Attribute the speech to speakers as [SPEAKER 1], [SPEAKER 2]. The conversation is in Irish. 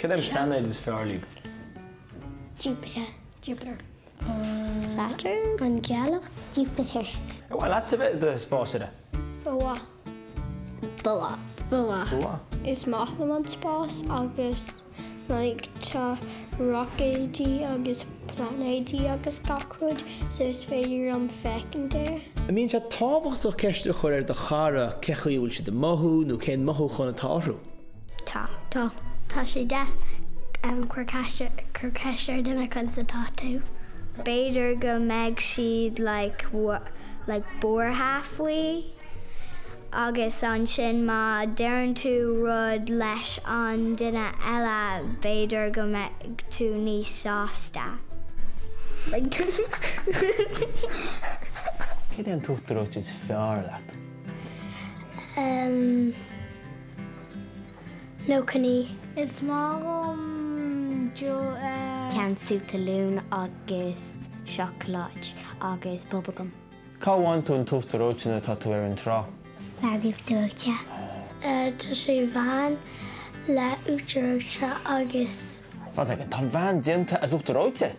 [SPEAKER 1] Cad é an pláinéad is fearr libh?
[SPEAKER 2] Jupiter. Jupiter. Saturn. An Ghealach. Jupiter.
[SPEAKER 1] Ar mhaith leatsa bheith i do spásaire?
[SPEAKER 2] Ba mhaith. Ba mhaith. Ba mhaith.
[SPEAKER 1] Ba mhaith.
[SPEAKER 2] Is maith liom an spás agus like tá roicéidí agus pláinéidí agus gach rud so is féidir liom féachaint air.
[SPEAKER 3] An mbíonn sé tábhachtach ceist a chur ar do chara cé chaoi a bhfuil siad ag mothú nó cén mothúchán atá orthu?
[SPEAKER 2] Tá. Tá. Tá sé deas cur cur ceist ar duine conas atá tú. B'fhéidir go mbeidh siad like like buartha faoi agus ansin má deireann tú rud leis an duine eile b'fhéidir go mbeidh tú níos sásta.
[SPEAKER 3] Céard é an t-uachtar reoite is fearr leat?
[SPEAKER 2] Em. 99. Is maith liom Ceann sú talún agus seacláid agus bubblegum.
[SPEAKER 3] Cá bhfaigheann tú an t-uachtar reoite nuair atá tú ar an trá?
[SPEAKER 2] Veain uachtar reoite. Tá sé veain le uachtar reoite agus.
[SPEAKER 3] Fan second, tá an veain déanta as uachtar reoite?